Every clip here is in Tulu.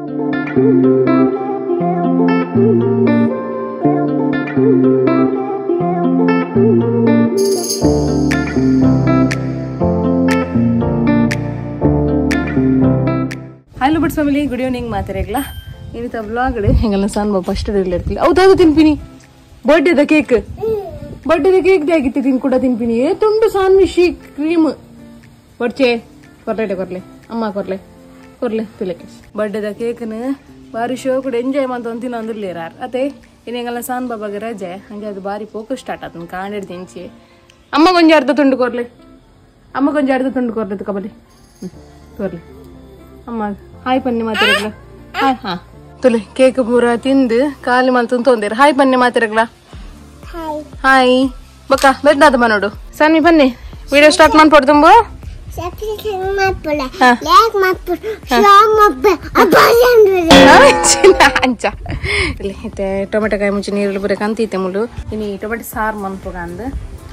Hello birds family, good evening ಮಾತಾಡಗ್ಲಾ. ಇನ್ನಿತ vlog ಹೆಂಗಲ್ಲ ಸಣ್ಣ ಬಾಬು ಫಸ್ಟ್ ಇರ್ತಿಲ್ಲ. ಹೌದೌದು ತಿನ್ಪಿನಿ ಬರ್ಡೇದ ಕೇಕ್, ಬರ್ಡೇದ ಕೇಕ್ ಆಗಿತ್ತು ತಿನ್ ಕೂಡ ತಿನ್ಪಿನಿ. ಏ ತುಂಡು ಸಾನ್ವಿಶಿ ಕ್ರೀಮ್ ಕೊರ್ಚೆ ಕೊರ್ಲೆ ಕೊರ್ಲೆ ಅಮ್ಮ ಕೊರ್ಲೆ ಕೊರ್ಲೆ ತುಲೆ ಬರ್ಡೇದ ಕೇಕ್ನ ಬಾರಿ ಶೋ ಕೂಡ ಎಂಜಾಯ್ ಮಾಡ್ತ ಒಂದು ತಿನ್ನ ಅಂದಿರ್ಲಿರಾರ್ ಅದೇ. ಇನ್ನು ಹೆಂಗಲ್ಲ ಸಾನ್ ಬಾಬಾಗೆ ರಜೆ, ಹಂಗೆ ಅದು ಬಾರಿ ಪೋಕ ಸ್ಟಾರ್ಟ್ ಆತನ ಕಾಣಿಡ್ದು ಹೆಂಚಿ. ಅಮ್ಮ ಕೊಂಚ ಅರ್ಧ ತುಂಡು ಕೊರ್ಲೆ, ಅಮ್ಮ ಕೊಂಚ ಅರ್ಧ ತುಂಡು ಕೊರ್ಲೆ ಕಬಲಿ ಕೊರ್ಲೆ ಅಮ್ಮ. ಹಾಯ್ ಪನ್ನಿ ಮಾತಾಡಗ್ಲ. ಹಾಯ್ ಹಾ ತುಲೆ ಕೇಕ್ ಪೂರ ತಿಂದು ಖಾಲಿ ಮಲ್ತು ತೊಂದಿರ. ಹಾಯ್ ಪನ್ನಿ ಮಾತಾಡಗ್ಲ. ಹಾಯ್ ಬಕ್ಕ ಬೆದ್ದಾದ ಮನೋಡು ಸನ್ನಿ ಬನ್ನಿ ವಿಡಿಯೋ ಸ್ಟಾರ್ಟ್ ಮಾಡ್ಪಡ್ದುಂಬು. ಅಂಚ ಇಲ್ಲಿ ಟೊಮೆಟೊ ಕಾಯಿ ಮುಂಚೆ ನೀರು ಬರಕ ಅಂತೀತೆ ಮುಳು. ಇನಿ ಟೊಮೆಟೊ ಸಾರು ಮನ್ಪುಗ ಅಂದ್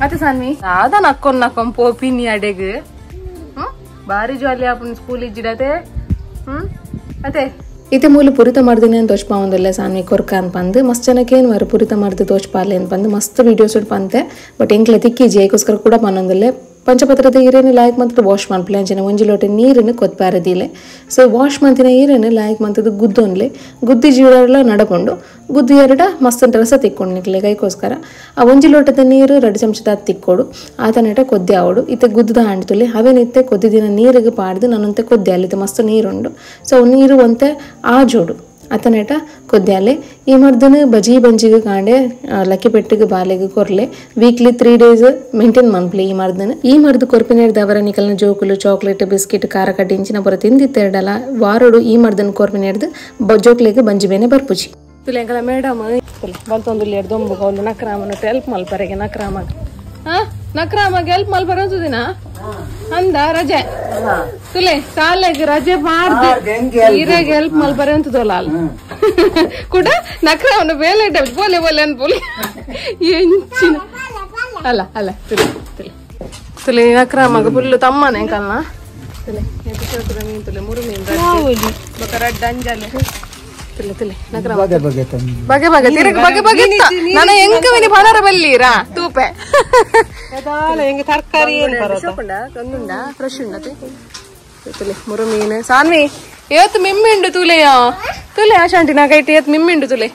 ಅತ್ತೆ ಸಾನ್ವಿ ಅದ ನಕ್ಕೊಂಡ್ ನಕ್ಕೊಂಡ್ ಪೋಪಿನಿ ಅಡೆಗ್. ಬಾರಿ ಜಾಲಿ ಆಪುನ್ ಸ್ಕೂಲ್ ಇಜ್ಜಿಡತೆ. ಅದೇ ಇತ್ತೆ ಮೂಲ ಪುರಿತ ಮಾಡ್ದಿನಿ ಅಂತ ತೋಚ್ಪಾವಂದಲ್ಲ ಸಾನ್ವಿ ಕೊರ್ಕ ಅನ್ಪಂದು ಮಸ್ತ್ ಜನಕ್ಕೆ ಏನು ವಾರ ಪುರಿತ ಮಾಡ್ದು ತೋಚ್ಪಾಲೆ ಅನ್ಪಂದು ಮಸ್ತ್ ವೀಡಿಯೋಸ್ ಪಂತೆ. ಬಟ್ ಎಂಕ್ಲೆ ತಿಕ್ಕಿ ಜೈಕೋಸ್ಕರ ಕೂಡ ಪನ್ನೊಂದಲ್ಲೇ ಪಂಚಪತ್ರದ ಈರೇನು ಲಾಯಕ್ ಮಂತದ ವಾಶ್ ಮನ್ಪಲೆ ಅಂಚನೆ ಒಂಜಿ ಲೋಟೆ ನೀರನ್ನು ಕೊತ್ಪಾರದಿಲೆ. ಸೊ ವಾಶ್ ಮಂತಿನ ಈರೇನು ಲಾಯಕ್ ಮಂತದ ಗುದ್ದೊನ್ಲೆ ಗುದ್ದಿ ಜೀರಲ್ಲ ನಡಕೊಂಡು ಗುದ್ದಿ ಎರಡ ಮಸ್ತ್ ರಸ ತಿಕ್ಕೊಂಡು ನಿಕ್ಲೆ ಕೈಕೋಸ್ಕರ. ಆ ಒಂಜಿ ಲೋಟದ ನೀರು 2 ಚಮಚದ ತಿಕ್ಕೋಡು ಆತನೇಟ ಕೊದ್ದೆ ಆವಡು. ಇತ್ತೆ ಗುದ್ದದ ಆಂಡ್ತುಲೆ ಅವೇನಿತ್ತೆ ಕೊದ್ದಿದಿನ ನೀರಿಗೆ ಪಾಡ್ದು ನನ್ನಂತೆ ಕೊದ್ದೆ ಅಲ್ಲಿತ್ತೆ ಮಸ್ತ್ ನೀರುಂಡು. ಸೊ ನೀರು ಒಂತೆ ಆಜೋಡು ಅತನೇಟ ಕೊದ್ಯಾಲೆ. ಈ ಮರ್ದನ ಬಜಿ ಬಂಜಿಗೆ ಕಾಂಡೆ ಲಕ್ಕಿ ಪೆಟ್ಟಿಗೆ ಬಾಲೆಗೆ ಕೊರ್ಲೆ weekly 3 days maintain ಮನ್ಪ್ಲೆ ಈ ಮರ್ದನ. ಈ ಮರ್ದು ಕೊರ್ಪಿನೇರ್ದವರ ನಿಕಲ್ನ ಜೋಕುಲು ಚಾಕ್ಲೇಟ್ ಬಿಸ್ಕೆಟ್ ಖಾರ ಕಡ್ಡಿ ಇಂಚಿನ ಪೊರ ತಿಂದಿತ್ತೆರಡಲ್ಲ ವಾರೋಡು ಈ ಮರ್ದನ ಕೊರ್ಪಿನೇರ್ದು ಜೋಕ್ಲೆಗೆ ಬಂಜಿ ಬೇನೆ ಬರ್ಪುಜಿ. ತುಲೆ ಮೇಡಮ್ ಬಲ್ತೊಂದು ದೊಂಬು ಕೌಲು ನಕ್ರಾಮನ ಹೆಲ್ಪ್ ಮಲ್ಪರೆಗೆ ನಕ್ರಾಮಾಗ. ಹಾ ನಕ್ರಾಮಾಗ ಹೆಲ್ಪ್ ಮಲ್ಪರ ಅನ್ಸುದಿನ ಅಂದ ರಜೆ ತುಲೆ ಸಾಲೆಗೆ ರಜೆ ಮಾಡ್ದೆ ಈರಾಗ ಹೆಲ್ಪ್ ಮಲ್ಪರೆ ಅಂತದಲ್ಲ ಅಲ್ಲ ಕೂಡ ನಕ್ರಾಮನ ಬೇಲೆ ಬೋಲೆ ಬೋಲೆ ಅನ್ಪೋಲೆ ಎಂಚಿನ ಅಲ್ಲ ಅಲ್ಲ ತುಲೆ ತುಲೆ ತುಲೆ ನಕ್ರಾಮಾಗ ಫುಲ್ಲು ತಮ್ಮನೆ ಕಲ್ನ ತುಲೆ ಮೀನ್ ತುಲೆ ಮುರು ಮೀನ್ ಬೊಕ ರಡ್ಡ್ ಅಂಜಾಲೆ ತುಲೆ ತುಲೆ ನಕ್ರಾಮ ಬಗೆ ಬಗೆ ತಿರುಗ ಬಗೆ ಬಗೆ ನಾನು ಎಂಕವಿನಿ ಪನರ ಬಲ್ಲೀರಾ ತೂಪೆ ತರಕಾರಿ ಒಂದುಂಡ ಫ್ರೆಶ್ ಉಂಡತೆ ತುಲೆ ಮುರು ಮೀನು ಸಾನ್ವಿ ಏತ್ ಮಿಮ್ಮಿಂಡು ತುಲೆಯ ತುಲೆ ಆಶಾಂಟಿ ನಾ ಕೈಟ್ ಏತ್ ಮಿಮ್ಮಿಂಡು ತುಲೆ.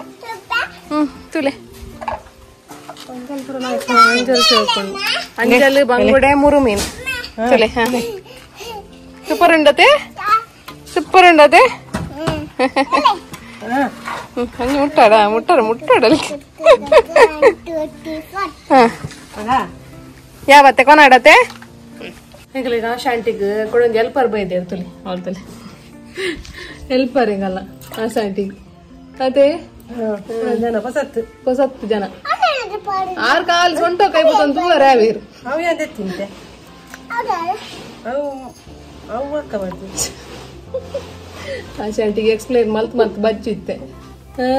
ತುಲೆ ಅಂಜಲ್ ಸೇರ್ಕೊಂಡು ಅಂಜಲ್ ಬಂಗುಡೆ ಮುರು ಮೀನು ತುಲೆ. Super ಉಂಡತೆ super ಉಂಡತೆ. ಹಂಗೆ ಮುಟ್ಟಾಡ ಮುಟ್ಟಾಡ ಮುಟ್ಟಾಡಲಿ. ಯಾವತ್ತೆ ಕೊನಾಡತ್ತೆ ಹೆಂಗಲ್ಲ ಆಶಾಂಟಿಗೆ ಕೊಡೊಂದು ಹೆಲ್ಪರ್ ಬೈದೆ ತುಲಿ ಅವಳ ತುಲೆ ಹೆಲ್ಪರ್ ಹಿಂಗಲ್ಲ ಆಶಾಂಟಿಗೆ. ಅದೇ ಜನ ಹೊಸತ್ತು ಹೊಸತ್ತು ಜನ ಆರು ಕಾಲು ಸೊಂಟೋ ಕೈ ಬತ್ತೊಂದು ತೂವರ ಯಾವೀರು ಆಶಾಂಟಿಗೆ ಎಕ್ಸ್ಪ್ಲೇನ್ ಮಲ್ತ್ ಮಲ್ತ್ ಬಚ್ಚಿತ್ತೆ.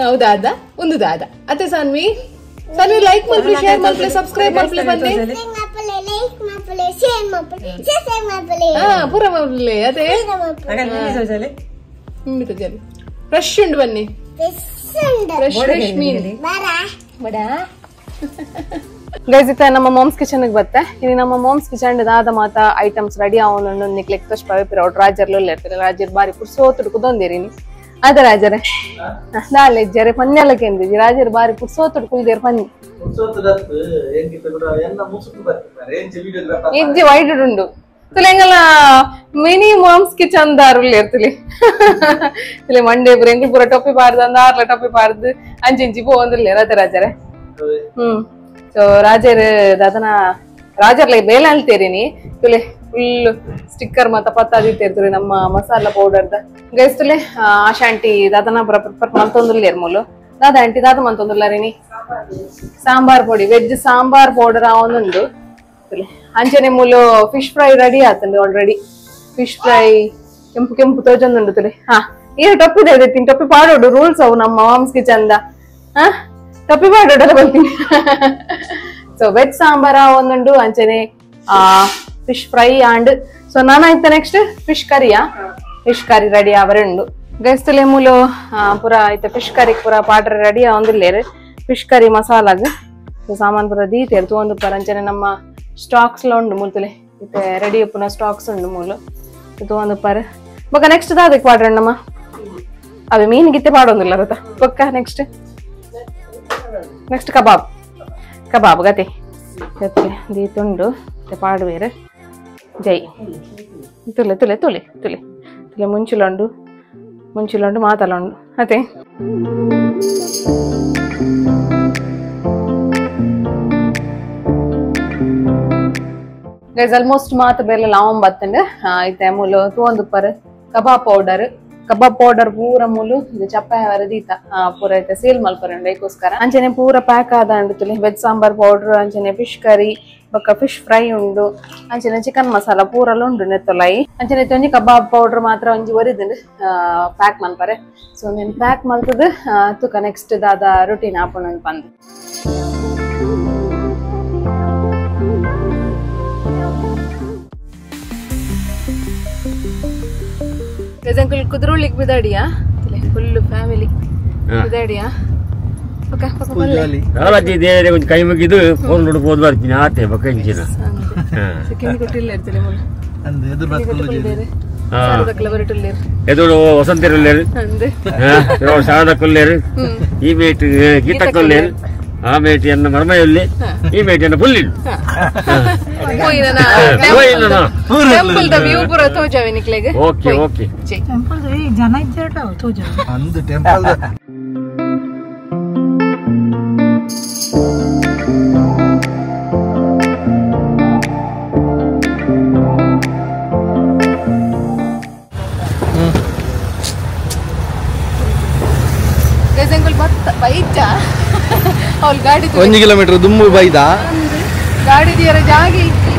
ಹೌದಾ ಅದ ಒಂದು ದಾದ ಅತ್ತೆ ಸಾನ್ವಿ ಸಾನ್ವಿ ಲೈಕ್ ಮಲ್ಪ್ಲೆ ಶೇರ್ ಮಲ್ಪ್ಲೆ ಸಬ್ಸ್ಕ್ರೈಬ್ ಮಲ್ಪ್ಲೆ ಬನ್ನಿ. ಹಾ ಪೂರ ಮಲ್ಪ್ಲೆ ಅದೇ ಫ್ರೆಶ್ ಉಂಡು ಬನ್ನಿ ಫ್ರೆಶ್ ಫ್ರೆಶ್ ಮೀನು ಬಡ ಗೈಸ್. ಇತ್ತ ನಮ್ಮ ಮಾಮ್ಸ್ ಕಿಚನ್ ಬತ್ತೆ. ಇಲ್ಲಿ ನಮ್ಮ ಮಾಮ್ಸ್ ಕಿಚನ್ ದಾದ ಮಾತ ಐಟಮ್ಸ್ ರೆಡಿ ಅವನು ನಿಕ್ಲೆಕ್ ತೋಚ್ ಪವಿತ್ರ ರಾಜರ್ಲು ಇರ್ತಾರೆ. ರಾಜರ್ ಬಾರಿ ಪುರ್ಸೋತುಡು ಕುದೊಂದಿರಿ ಅದ ರಾಜರೇ ದಾಲೆ ಜರೆ ಪನ್ನೆಲಕ್ಕೆ ಎಂದಿಜಿ ರಾಜರ್ ಬಾರಿ ಪುರ್ಸೋತುಡು ಕುಲ್ದೇರ್ ಪನ್ನಿ ಇಜ್ಜಿ ವೈಡ್ ಉಂಡು ತುಲೆ ಎಂಗಲ mini moms kitchen ದಾರುಲ್ ಇರ್ತಲಿ ತುಲೆ ಮಂಡೇ ಪೂರ ಎಂಕುಲು ಪೂರ ಟೊಪ್ಪಿ ಪಾರ್ದು ಅಂದ ಆರ್ಲ ಟೊಪ್ಪಿ ಪಾರ್ದು ಅಂಚಿಂಚಿ ಪೋವಂದಿರ್ಲೆ ರಥ ರಾಜರೇ. ಸೊ ರಾಜರ್ ದಾದನ ರಾಜರ್ಲೆ ಬೇಲೆ ಅಲ್ತೇರಿನಿ ತುಲೆ ಫುಲ್ ಸ್ಟಿಕ್ಕರ್ ಮತ್ತ ಪತ್ತಾದಿತ್ತೇರ್ತುರಿ ನಮ್ಮ ಮಸಾಲ ಪೌಡರ್ದ ಗೈಸ್. ತುಲೆ ಆಶಾಂಟಿ ದಾದನ ಪುರ ಪ್ರಿಪೇರ್ ಮಲ್ತೊಂದುಲ್ಲೇರ್ ಮೂಲು ದಾದ ಆಂಟಿ ದಾದ ಮಲ್ತೊಂದುಲ್ಲಾರಿನಿ ಸಾಂಬಾರ್ ಪೊಡಿ ವೆಜ್ ಸಾಂಬಾರ್ ಪೌಡರ್ ಆವೊಂದುಂಡು ತುಲೆ. ಅಂಚನೆ ಮೂಲು fish fry ready ಆತುಂಡು already. Fish fry ಕೆಂಪು ಕೆಂಪು ತೋಜೊಂದುಂಡು ತುಲೆ. ಹಾ ಈ ಟೊಪ್ಪಿ ತಿನ್ ಟೊಪ್ಪಿ ಪಾಡೋಡು ರೂಲ್ಸ್ ಅವು ನಮ್ಮ ಮಾಮ್ಸ್ ಕಿಚನ್ದ. ಹಾ ಟೊಪ್ಪಿ ಪಾಡೋಡಲ್ಲ ಬರ್ತೀನಿ. ಸೊ ವೆಜ್ ಸಾಂಬಾರ ಒಂದುಂಡು ಅಂಚನೆ fish fry and so ನಾನಾಯ್ತ next fish Kariya fish curry ready ಆವರೆ ಉಂಡು. ಗೈಸ್ತಲೆ ಮೂಲು ಪೂರ ಐತೆ ಫಿಶ್ ಕರಿ ಪೂರ ಪಾಡ್ರೆ ರೆಡಿ ಆವೊಂದುಲ್ಲೆರ್ ಫಿಶ್ ಕರಿ ಮಸಾಲಾಗ್ ಸಾಮಾನ್ ಪೂರ ದೀತೆರ್ ತೂವೊಂದುಪ್ಪರ್ ಅಂಚನೆ ನಮ್ಮ ಸ್ಟಾಕ್ಸ್ ಲ ಉಂಡು ಮೂಲ್ತುಲೆ ಇತ್ತೆ ರೆಡಿ ಉಪ್ಪುನ ಸ್ಟಾಕ್ಸ್ ಉಂಡು ಮೂಲು ತೂವೊಂದುಪ್ಪರ್ ಬೊಕ ನೆಕ್ಸ್ಟ್ ದಾದಕ್ ಪಾಡ್ರೆ ನಮ್ಮ ಅವೆ ಮೀನ್ ಗಿತ್ತೆ ಪಾಡೊಂದುಲ್ಲ ರತ ಬೊಕ್ಕ ನೆಕ್ಸ್ಟ್ ನೆಕ್ಸ್ಟ್ ಕಬಾಬ್ ಕಬಾಬ್ ಗತೆ ಗತೆ ದೀತುಂಡು ಪಾಡುವೇರು ಜೈ ತುಲೆ ತುಲೆ ತುಲೆ ತುಲೆ ತುಲೆ ಮುಂಚುಲುಂಡು ಮುಂಚುಲುಂಡು ಮಾತಲುಂಡು ಅತೆ ಗೈಸ್ ಆಲ್ಮೋಸ್ಟ್ ಮಾತ ಬೇಲೆ ಲಾವಂ ಬತ್ತಂಡು ಇತ್ತೆ ಮೂಲು ತೂವೊಂದುಪ್ಪರ್ ಕಬಾಬ್ ಪೌಡರ್ ಕಬಾಬ್ ಪೌಡರ್ ಪೂರ ಮೂಲು ಇದು ಚಪ್ಪ ದೀತ ಪೂರ ಐತೆ ಸೇಲ್ ಮಲ್ಪರಂಡು ಐಕೋಸ್ಕರ ಅಂಚನೆ ಪೂರ ಪ್ಯಾಕ್ ಆದ ತುಲೆ ವೆಜ್ ಸಾಂಬಾರ್ ಪೌಡರ್ ಅಂಚನೆ ಫಿಶ್ ಕರಿ ಬೊಕ್ಕ ಫಿಶ್ ಫ್ರೈ ಉಂಡು ಅಂಚನೆ ಚಿಕನ್ ಮಸಾಲ ಪೂರಲ ಉಂಡು ನೆತ್ತೊಲಾಯಿ ಅಂಚನೆ ಒಂಜಿ ಕಬಾಬ್ ಪೌಡರ್ ಮಾತ್ರ ಒಂಜಿ ಒರಿದುಂಡು ಪ್ಯಾಕ್ ಮಲ್ಪರೆ ಸೊ నేను ಪ್ಯಾಕ್ ಮಲ್ತದು ತುಕ ನೆಕ್ಸ್ಟ್ ದಾದ ರುಟೀನ್ ಆಪುಂಡು ಪಂದ್ ಗಜಂಕುಲ್ ಕುದ್ರೋಳಿಗೆ ಬಿದಾಡಿಯಾ ಫುಲ್ ಫ್ಯಾಮಿಲಿ ಬಿದಾಡಿಯಾ ಪಕ್ಕ ಪಕ್ಕ ರಾಜಿ ದೇವರೇ ಕೊಂಚ ಕೈ ಮುಗಿದು ಫೋನ್ ನೋಡು ಪೋದು ಬರ್ತೀನಿ ಆತೆ ಬೊಕ್ಕ ಇಂಚಿನ ಸೆಕೆಂಡ್ ಕೊಟ್ಟಿಲ್ಲ ಇರ್ತಲೆ ಮುಲ್ಲ ಅಂದ್ ಎದುರು ಬರ್ತುಲ್ಲೆರ್ ಶಾರದಕ್ಕಲ ಬರಟುಲ್ಲೆರ್ ಎದುರು ವಸಂತಿರುಲ್ಲೆರ್ ಅಂದ್ ಶಾರದಕ್ಕುಲ್ಲೆರ್ ಈ ಮೇಟ್ ಗೀತಕ್ಕುಲ್ಲೆರ್ ಆ ಮೇಟ್ ಎನ್ನ ಮರ್ಮಯಲ್ಲಿ ಈ ಮೇಟ್ ಎನ್ನ ಪುಲ್ಲಿಲ್ temple the view ಪೂರ ತೋಜಾವೆ ನಿಕ್ಲೆಗ್ okay okay temple the ಜನ ಇಜ್ಜಾಟ ತೋಜಾವೆ ಅಂದ್ ಟೆಂಪಲ್ the guys uncle ಬತ್ತ ಬೈಚ ಅವಳು ಗಾಡಿ 1 ಕಿಲೋಮೀಟರ್ ದುಮ್ಮು ಬೈದ ಗಾಡಿ ದಿಯರ ಜಾಗೆ ಇತ್ತಿ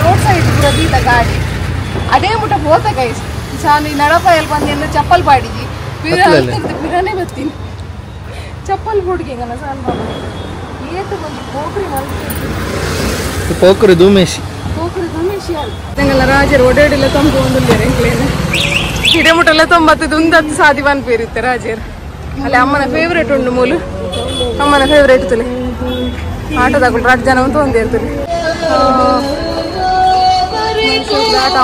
ರೋಡ್ ಸೈಡ್ ಪೂರ ದೀತ ಗಾಡಿ ಅದೇ ಮುಟ ಪೋತ ಗೈಸ್ ಸಾನು ಈ ನಡಪ ಎಲ್ಲಿ ಬಂದು ಚಪ್ಪಲ್ ಪಾಡಿಜಿ ಪಿರ ಪಿರನೇ ಬತ್ತೀನಿ ಚಪ್ಪಲ್ ಬುಡ್ಗೆ ಗನ ಸಾನ್ ಬಾಬಾ ಏತು ಬಂದು ಪೋಕ್ರಿ ಮಲ್ತು ಪೋಕ್ರಿ ದುಮೇಶಿ ಪೋಕ್ರಿ ದುಮೇಶಿ ಅಲ್ಲ ತಂಗಲ ರಾಜರು ಓಡಾಡಿಲ್ಲ ತಂಬು ಒಂದುಲ್ಲೇರೆ ಎಂಕ್ಲೇನೆ ಹಿಡೆ ಮುಟಲ್ಲ ತೊಂಬತ್ತು ದುಂದತ್ತು ಸಾದಿ ಪೇರಿತ್ತೆ ರಾಜರು ಅಲ್ಲಿ ಅಮ್ಮನ ಫೇವ್ರೇಟ್ ಉಂಡು ಮೂಲು ಅಮ್ಮನ ಫೇವ್ರೇಟ್ ತುಲೆ ಆಟೋದಾಗುಂಡು ರಾಟ್ ಜನ ಅಂತ ಒಂದೇ ಇರ್ತದೆ ಆಟ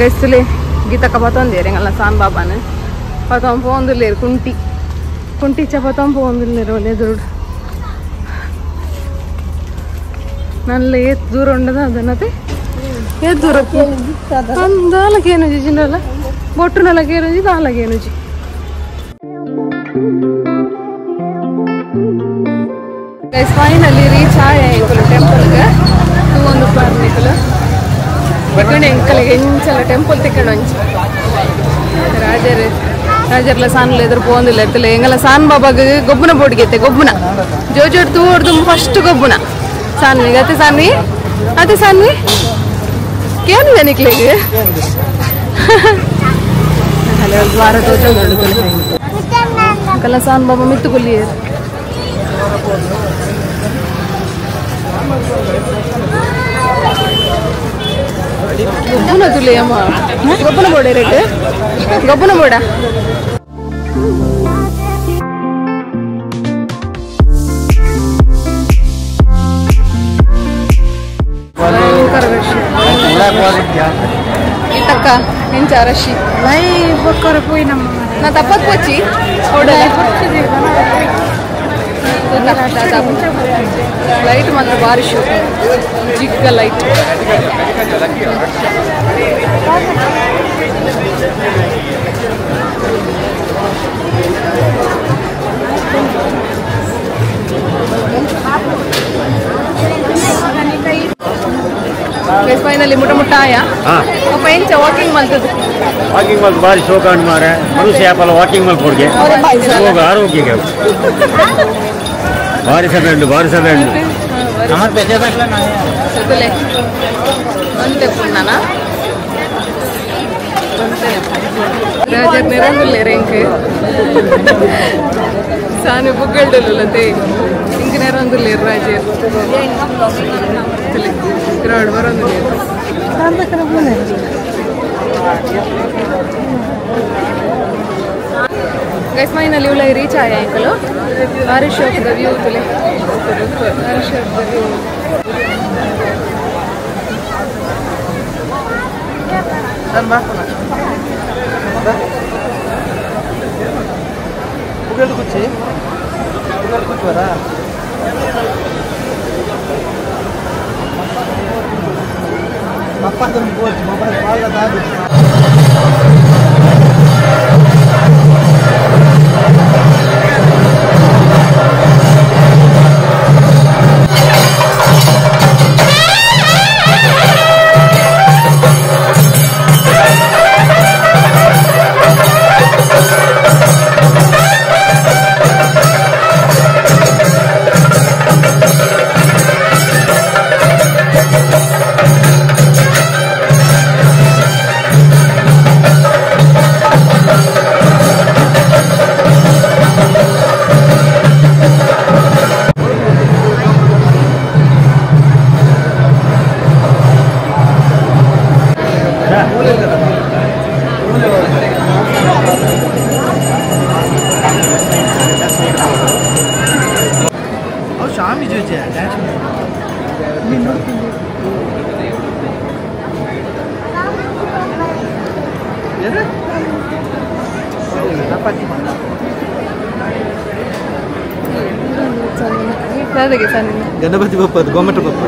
ಗೈಸ್ ತುಲೆ ಗೀತಕ್ಕ ಬತ್ತೊಂದೇರು ಎಂಗಲ್ಲ ಸಾನ್ ಬಾಬಾನ ಪತೊಂದು ಪೋಂದುಲ್ಲೇರು ಕುಂಟಿ ಕುಂಟಿ ಚ ಪತೊಂದು ಪೋಂದುಲ್ಲೇರು ಒಳ್ಳೆ ದುಡ್ಡು ನಲ್ಲ ಏತ್ ದೂರ ಉಂಡದ ಅದನ್ನತೆ ಏತ್ ದೂರ ಅಂದಾಲಕ್ಕೇನು ಜಿಜಿನಲ್ಲ ಬೊಟ್ಟುನಲಕ್ಕೇನು G ದಾಲಕ್ಕೇನು G guys finally reach ಆಯ ಎಂಕುಲು ಟೆಂಪಲ್ಗೆ ಒಂದು ಪಾರ್ನಿಕುಲು ತಿಕ್ಕಂಡು ಎಂಕಲಿಗೆ ಎಂಚಲ ಟೆಂಪಲ್ ತಿಕ್ಕಂಡು ಒಂಚಿ ರಾಜರು ರಾಜರ್ಲ ಸಾನ್ಲ ಎದುರು ಪೋಂದಿಲ್ಲ ಇರ್ತಲ್ಲ ಎಂಗಲ ಸಾನ್ ಬಾಬಾಗ ಗೊಬ್ಬನ ಬೋಡಿಗೆತ್ತೆ ಗೊಬ್ಬನ ಜೋಜೋಡ್ ತೂಡ್ದು ಫಸ್ಟ್ ಗೊಬ್ಬನ ಸಾನ್ವಿಗೆ ಅತ್ತೆ ಸಾನ್ವಿ ಅತ್ತೆ ಸಾನ್ವಿ ಕೇಳಿದೆ ನಿಕ್ಲಿಗೆ ಹಲೋ ದ್ವಾರ ತೋಜ ಎಂಕಲ ಸಾನ್ ಬಾಬಾ ಮಿತ್ತು ಕೊಲ್ಲಿಯರು ಗೊಬ್ಬನ ತುಲೆ ಅಮ್ಮ ಗೊಬ್ಬನ ಬೋಡ ರೇಟ್ ಗೊಬ್ಬನ ಬೋಡ ಇತ್ತಕ್ಕ ಎಂಚ ರಶಿ ನಾ ತಪ್ಪತ್ ಪೋಚಿ ಲೈಟ್ ಮಾತ್ರ ಭಾರಿ ಶೋ ಜಿಗ್ಗ ಲೈಟ್ ಫೈನಲಿ ಮುಟ ಮುಟ್ಟ ಆಯ ಅಪ್ಪ ಎಂಚ ವಾಕಿಂಗ್ ಮಲ್ತದ್ದು ವಾಕಿಂಗ್ ಮಲ್ತು ಭಾರಿ ಶೋಕ ಮಾರೆ ಮನುಷ್ಯ ಆಪಲ ವಾಕಿಂಗ್ ಮಲ್ಪೊಡ್ಗೆ ಹೋಗ ಆರೋಗ್ಯಕ್ಕೆ ಭಾರಿ ಸಭೆ ಉಂಟು ಭಾರಿ ಸಭೆ ಉಂಟು ಒಂತೆ ಪುಣ್ಣನ ರಾಜರ್ ನಿರಂಗುಲ್ಲೇರೆ ಇಂಕ್ ಸಾನು ಬುಗ್ಗಲ್ಡಲ್ಲತೆ ಇಂಕ್ ನೆರಂಗುಲ್ಲೇರು ರಾಜರ್ ಕ್ರೌಡ್ ಬರೋಂದುಲ್ಲೇರು. Guys finally ಉಲ್ಲ ರೀಚ್ ಆಯ ಅಂಕಲ್ ಬಾರಿ ಶೋಕ್ the view ತುಲೆ ಬಾರಿ ಶೋಕ್ the view ಪುಗಲ್ ಕುಚ್ಚಿ ಪುಗಲ್ ಕುಚ್ಚುವರಾ ಪಪ್ಪ ತಂದು ಬೋಚ್ ಮೊಬೈಲ್ ಪಾಲ ದಾದು ಗಣಪತಿ ಬಪ್ಪ ಅದು ಗೊಮ್ಮಟ ಬಪ್ಪ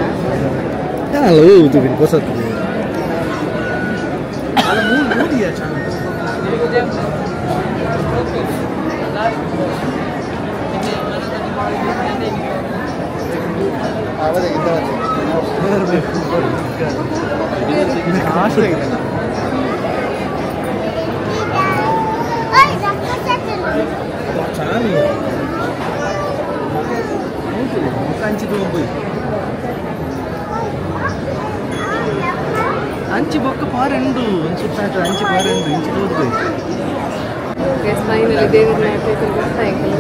ಅಂಚಿ ಬೊಕ್ಕ ಪಾರೆಂಡು ಅಂಚು ಅಂಚಿ ಪಾರೆಂಡು ಇಂಚಿ ತೋದು. ಗೈಸ್ ಫೈನಲಿ ದೇವರ ಸಾಯಂಕಾಲ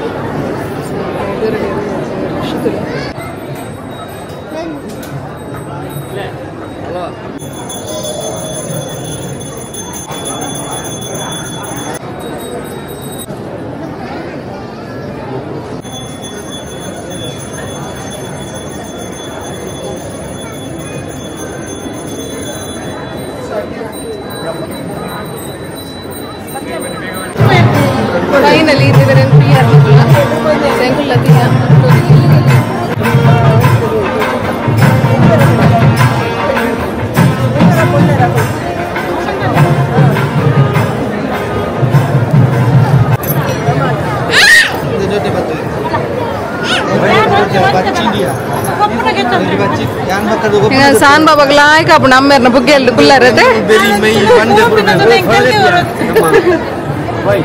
ಫೈನಲಿ ದೇವರನ್ನು ಫ್ರೀ ಆಗಲಿಲ್ಲ ಸೆಂಗುಲ್ಲತಿಯ. ಸಾನ್ ಬಾಬಾಗ್ಲ ಆಯ್ಕ ನಮ್ಮೇರ್ನ ಬುಗ್ಗೆಲ್ದು ಕುಲ್ಲರತೆ Bye.